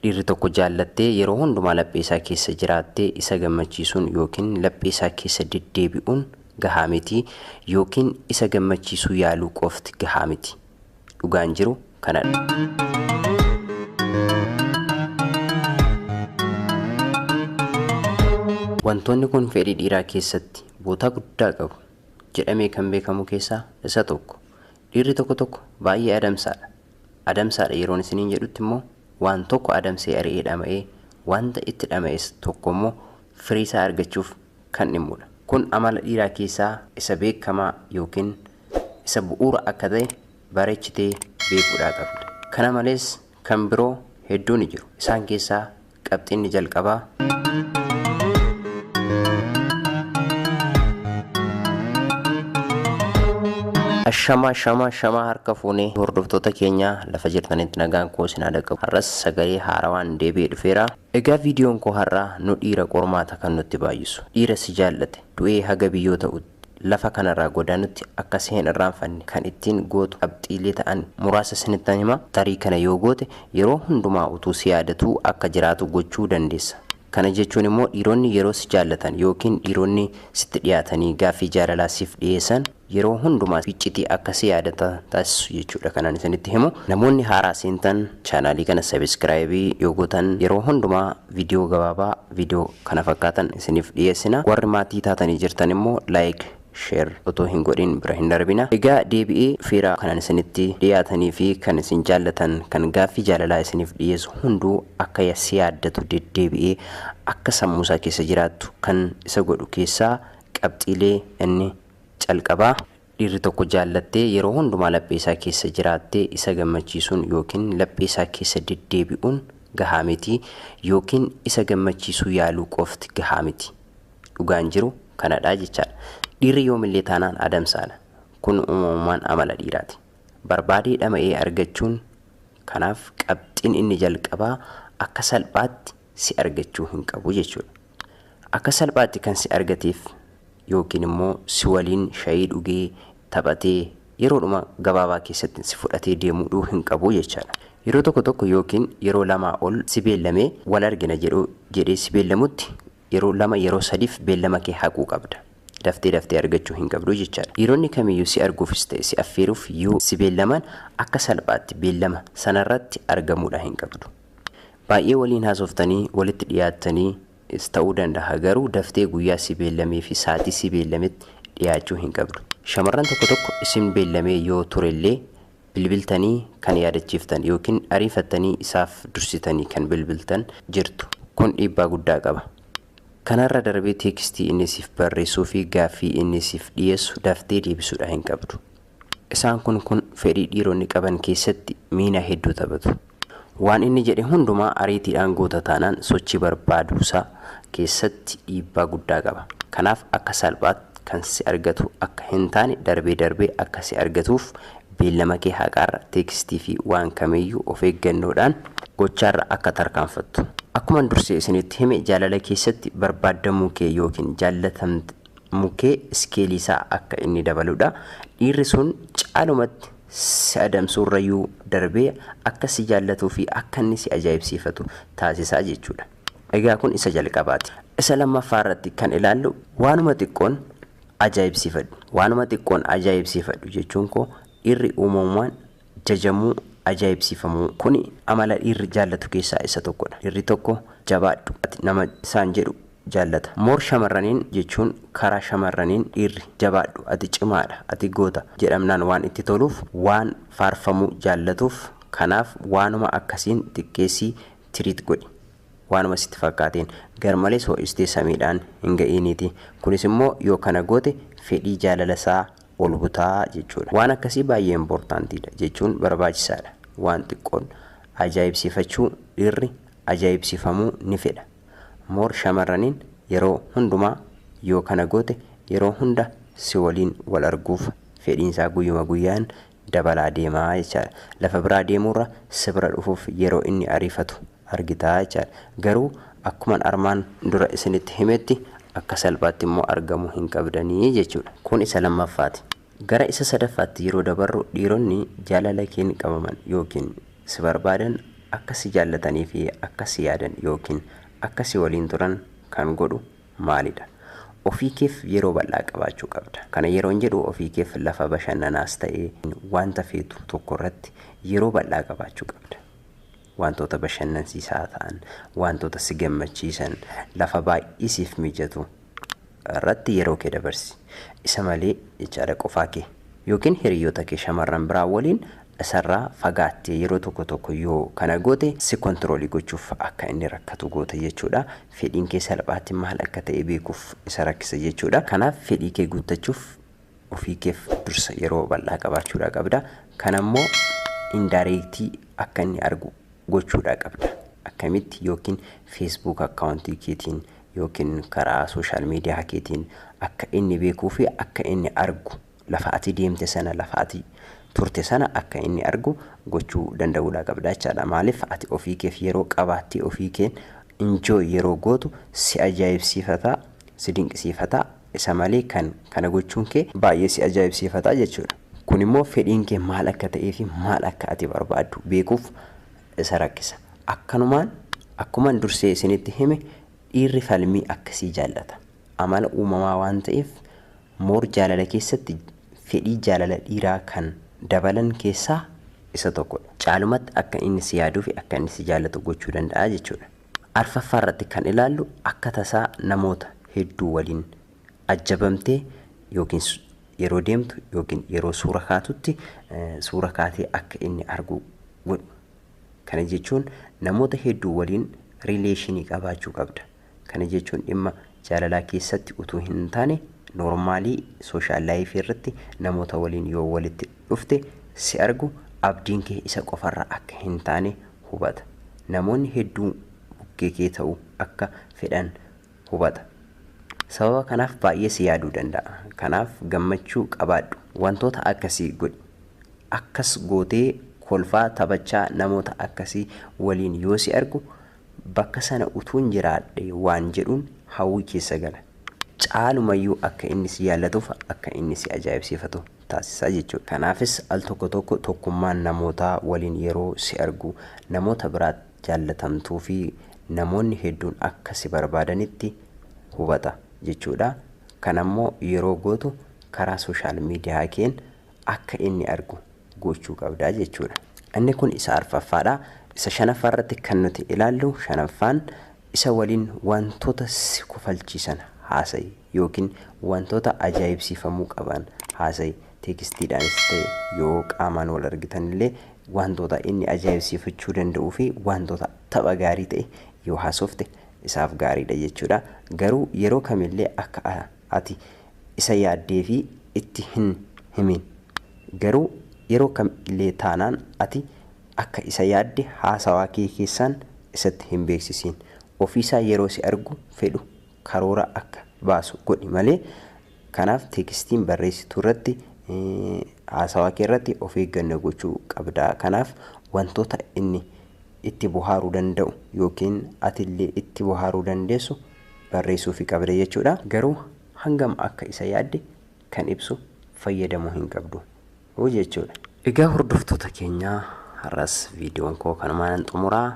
Dhiirri tokko jaallattee yeroo hundumaa laphee isaa keessa jiraattee isa gammachiisuun yookiin laphee isaa keessa deddeebi'uun gahaa miti yookiin isa gammachiisuu yaaluu qofti gahaa miti. Dhugaan jiru kanadha. Wantoonni kun fedhii dhiiraa keessatti bootaa guddaa qabu jedhamee kan beekamu keessaa isa tokko. Dhiirri tokko tokko baay'ee adamsaadha. Adamsaadha yeroon isiniin jedhutti immoo waan tokko adamsee ari'ee dhama'ee wanta itti dhama'es tokko immoo firii isaa argachuuf kan dhimmudha. Kun amala dhiiraa keessaa isa beekamaa yookiin isa bu'uura akka ta'e bareechitee beekuudhaa qabda. Kana malees kan biroo hedduun ni jiru. Isaan keessaa qabxiinni jalqabaa Ashamaa ashamaa ashamaa harka fuunee hordoftoota keenyaa lafa jirtanitti nagaan koo isin haa dhaqqabu. Har'as sagalee haarawaan deebi'ee dhufeera. Egaa viidiyoon koo har'aa nu dhiira qormaata kan nutti baay'isu. Dhiira si jaallate du'ee haga biyyoo ta'utti lafa kanarraa godaanutti akka si hin irraanfanne kan ittiin gootu qabxiilee ta'an muraasa isinittan hima. Tarii kana yoo goote yeroo hundumaa utuu si yaadatuu akka jiraatu gochuu dandeessa. Kana jechuun immoo dhiironni yeroo si jaallatan yookiin dhiironni sitti dhiyaatanii gaaffii jaalalaa siif dhiyeessan yeroo hundumaa iccitii akka si yaadatan taasisu jechuudha kanaan isinitti himu. Namoonni haaraa seentan chaanaalii kana sabiskiraayibii yoo gootan yeroo hundumaa viidiyoo gabaabaa viidiyoo kana fakkaatan isiniif dhiyeessina. Warri maatii taatanii jirtan immoo laayik sheer otoo hin godhin bira hin darbina. Egaa deebi'ee fiira kanaan isinitti dhiyaatanii fi kan isin jaallatan kan gaaffii jaalalaa isiniif dhiyeessu hunduu akka si yaaddatu deddeebi'ee akka sammuu isaa keessa jiraattu kan isa godhu keessaa qabxiilee inni calqabaa. Dhiirri tokko jaallattee yeroo hundumaa laphee isaa keessa jiraattee isa gammachiisuun yookiin laphee isaa keessa deddeebi'uun gahaa miti yookiin isa gammachiisuu yaaluu qofti gahaa miti. Dhugaan jiru kanadha jechaadha. Dhiirri yoomillee taanaan adamsaadha. Kun uumamumaan amala dhiiraati. Barbaadee dhama'ee argachuun kanaaf qabxiin inni jalqabaa akka salphaatti si argachuu hin qabu jechuudha. Akka salphaatti kan si argateef yookiin immoo si waliin shayii dhugee taphatee yeroodhuma gabaabaa keessatti si fudhatee deemuu hin qabu jechaadha. Yeroo tokko tokko yookiin yeroo lamaa ol si beellamee wal argina jedhee si beellamutti yeroo lama yeroo sadiif beellama kee haquu qabda. Daftee daftee argachuu hin qabdu jechaadha. Dhiironni kamiyyuu si arguufis ta'e si affeeruuf yoo si beellaman akka salphaatti beellama sanarratti argamuudha hin qabdu. Baay'ee waliin haasoftanii walitti dhiyaattanii ta'uu danda'a garuu daftee guyyaa si beellamee fi sa'aatii si beellametti dhiyaachuu hin qabdu. Shamarran tokko tokko isin beellamee yoo turellee bilbiltanii kan yaadachiiftan yookiin ariifattanii isaaf dursitanii kan bilbiltan jirtu. Kun dhiibbaa guddaa qaba. Kanarra darbee teekstii inni siif barreessuu fi gaaffii inni siif dhiyeessu daftee deebisuudha hin qabdu. Isaan kun fedhii dhiironni qaban keessatti miina hedduu taphatu. Waan inni jedhe hundumaa ariitiidhaan goota taanaan sochii barbaaduusaa keessatti dhiibbaa guddaa qaba. Kanaaf akka salphaatti kan si argatu akka hin taane darbee darbee akka si argatuuf beellama kee haqaarra teekstii fi waan kamiyyuu of eeggannoodhaan gochaarra akka tarkaanfattu. Akkuma dursee isinitti hime jaalala keessatti barbaaddamuu kee yookiin jaallatamuu kee iskeelii isaa akka inni dabaludha. Dhiirri sun caalumatti si adamsuurrayyuu darbee akka si jaallatuu fi akka inni si ajaa'ibsiifatu taasisaa jechuudha. Egaa kun isa jalqabaati. Isa lammaffaa irratti kan ilaallu waanuma xiqqoon ajaa'ibsiifadhu. Waanuma xiqqoon ajaa'ibsiifadhu jechuun koo dhiirri uumamumaan jajamuu ajaa'ibsiifamuu kuni amala dhiirri jaallatu keessaa isa tokkodha. Dhiirri tokko jabaadhu nama isaan jedhu jaallata. Moor shamarraniin jechuun karaa shamarraniin dhiirri jabaadhu ati cimaadha ati goota jedhamnaan waan itti toluuf waan faarfamuu jaallatuuf kanaaf waanuma akkasiin xiqqeessii tiriit godhi. Waanuma sitti fakkaateen garmalees ho'istee samiidhaan hin ga'iiniiti. Kunis immoo yoo kana goote fedhii jaalala isaa ol butaa jechuudha. Waan akkasii baay'ee impoortaantiidha jechuun barbaachisaadha. Waan xiqqoon ajaa'ibsiifachuu dhiirri ajaa'ibsiifamuu ni fedha. Moor shamarraniin yeroo hundumaa yoo kana goote yeroo hunda si waliin wal arguuf fedhiinsaa guyyuma guyyaan dabalaa deemaa jechaadha. Lafa biraa deemuurra si bira dhufuuf yeroo inni ariifatu argitaa jechaadha. Garuu akkuman armaan dura isinitti himetti akka salphaatti immoo argamuu hin qabdanii jechuudha. Kun isa lammaffaati. Gara isa sadaffaatti yeroo dabarru dhiironni jaalala keen qabaman yookiin si barbaadan Akka si jaallatanii fi akka si yaadan yookiin akka si waliin turan kan godhu maalidha? Ofii keef yeroo bal'aa qabaachuu qabda. Kana yeroon jedhu ofii keef lafa bashannanaas ta'ee wanta feetu tokko irratti yeroo bal'aa qabaachuu qabda. Wantoota bashannansiisaa ta'an, wantoota si gammachiisan, lafa baay'ee siif mijatu irratti yeroo kee dabarsi. Isa malee jechaadha qofaa kee yookiin hiriyoota kee shamarran biraa waliin isarraa fagaattee yeroo tokko tokko yoo kana goote si control gochuuf akka inni rakkatu goota jechuudha. Fedhiin kee salphaatti maal akka ta'e beekuuf isa rakkisa jechuudha. Kanaaf fedhii kee guuttachuuf ofii keef dursa yeroo bal'aa qabaachuudha qabda. Kanammoo indirect akka inni argu gochuudha qabda. Akkamitti? Yookiin Facebook account keetiin yookiin karaa social media keetiin akka inni beekuu fi akka inni argu, lafa ati deemte sana, lafa ati turte sana akka inni argu gochuu danda'uudha qabda jechaadha. Maaliif? Ati ofii keef yeroo qabaattee ofii keen enjoy yeroo gootu si ajaa'ibsiifataa, si dinqisiifataa. Isa malee kan kana gochuun kee baay'ee si ajaa'ibsiifataa jechuudha. Kun immoo fedhiin kee maal akka ta'ee fi maal akka ati barbaaddu beekuuf isa rakkisa. Akkanumaan akkuman dursee isinitti hime, dhiirri falmii akkasii jaallata. Amala uumamaa waan ta'eef, more jaalala keessatti fedhii jaalala dhiiraa kan dabalan keessaa isa tokkodha. Caalumatti akka inni si yaaduu fi akka inni si jaallatu gochuu danda'a jechuudha. Arfaffaa irratti kan ilaallu, akka tasaa namoota hedduu waliin ajjabamtee yookiin yeroo deemtu yookiin yeroo suura kaatutti suura kaatee akka inni argu godhu. Kana jechuun namoota hedduu waliin relation qabaachuu qabda. Kana jechuun dhimma jaalalaa keessatti utuu hin taane, normal social life irratti namoota waliin yoo walitti dhufte si argu, abdiin kee isa qofarra akka hin taane hubata. Namoonni hedduu bukkee kee ta'uu akka fedhan hubata. Sababa kanaaf baay'ee si yaaduu danda'a. Kanaaf gammachuu qabaadhu. Wantoota akkasii godhi. Akkas gootee kolfaa taphachaa namoota akkasii waliin yoo si argu, bakka sana utuun jiraadhe waan jedhuun hawwii keessa gala. Caalumayyuu akka inni si jaallatuuf, akka inni si ajaa'ibsiifatu taasisa jechuudha. Kanaafis al tokko tokko tokkummaan namootaa waliin yeroo si argu, namoota biraatti jaallatamtuu fi namoonni hedduun akka si barbaadanitti hubata jechuudha. Kanammoo yeroo gootu karaa social media keen akka inni argu gochuu qabdaa jechuudha. Inni kun isa arfaffaadha. Isa shanaffaa irratti kan nuti ilaallu, shanaffaan, isa waliin wantoota si kofalchiisan haasa'i yookiin wantoota ajaa'ibsiifamuu qaban haasa'i. Textiidhaanis ta'e yoo qaamaan wal argitan illee, wantoota inni ajaa'ibsiifachuu danda'uu fi wantoota tapha gaarii ta'e yoo haasofte isaaf gaariidha jechuudha. Garuu yeroo kamillee akka ati isa yaaddee fi itti hin himin. Garuu yeroo kamillee taanaan ati akka isa yaadde haasawaa kee keessaan isatti hin beeksisiin. Ofiisaa yeroo si argu fedhu karoora akka baasu godhi malee. Kanaaf textiin barreessituu irratti, haasawaa kee irratti of eeggannoo gochuu qabda. Kanaaf wantoota inni itti bohaaruu danda'u yookiin atillee itti bohaaruu dandeessu barreessuufi qabda jechuudha. Garuu hangam akka isa yaadde kan ibsu fayyadamuu hin qabdu jechuudha. Egaa hordoftoota keenyaa, har'as viidiyoon koo kanumaan xumuraa.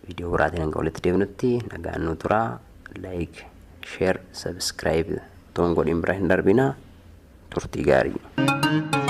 Viidiyoo biraatiin hanga walitti deebinutti nagaan nu turaa. Like, share, subscribe toon godhin bira hin darbinaa. Turtii gaarii.